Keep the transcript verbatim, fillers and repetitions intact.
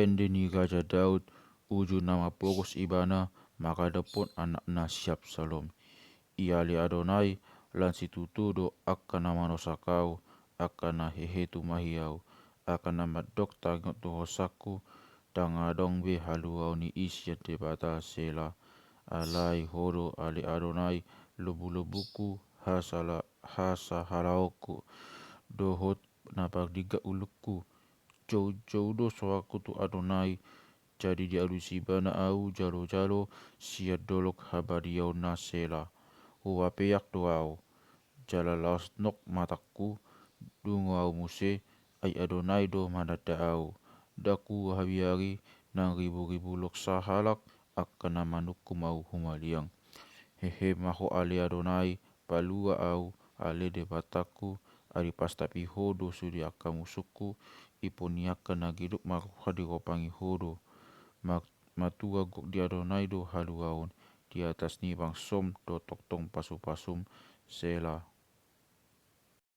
ende ni Raja Daud, uju na mambogos ibana mangadophon anakna si Absalom. I ale Adonai, lan situtu do angka na manosak ahu, angka na hehe tumahi ahu, angka na mandok tangiang do hosangku, ndang adong be haluaon ni i sian Debata. Sela. Alai Ho do ale Adonai, lombulombungku, hasala, hasahalaonku, dohot na pardingga ulungku. Joujou do soalku tu Adonai, jadi dialusi ibana ahu jalojalo sian dolok habadiaonna. Sela. Huapeak do ahu, jala laos nok matangku, dungo ahu muse, ai Adonai do mananda ahu. Ndang huhabiari nang riburibu loksa halak angka na manungkum ahu humaliang. Hehe ma Ho ale Adonai, palua ahu ale Debatangku, ai pastapi Ho do sude angka musungku, ipon ni angka na gidop marroha diropangi Ho do. Ma-, matua gok di Adonai do haluaon, di atas ni bangsom do tongtong pasupasum. Sela.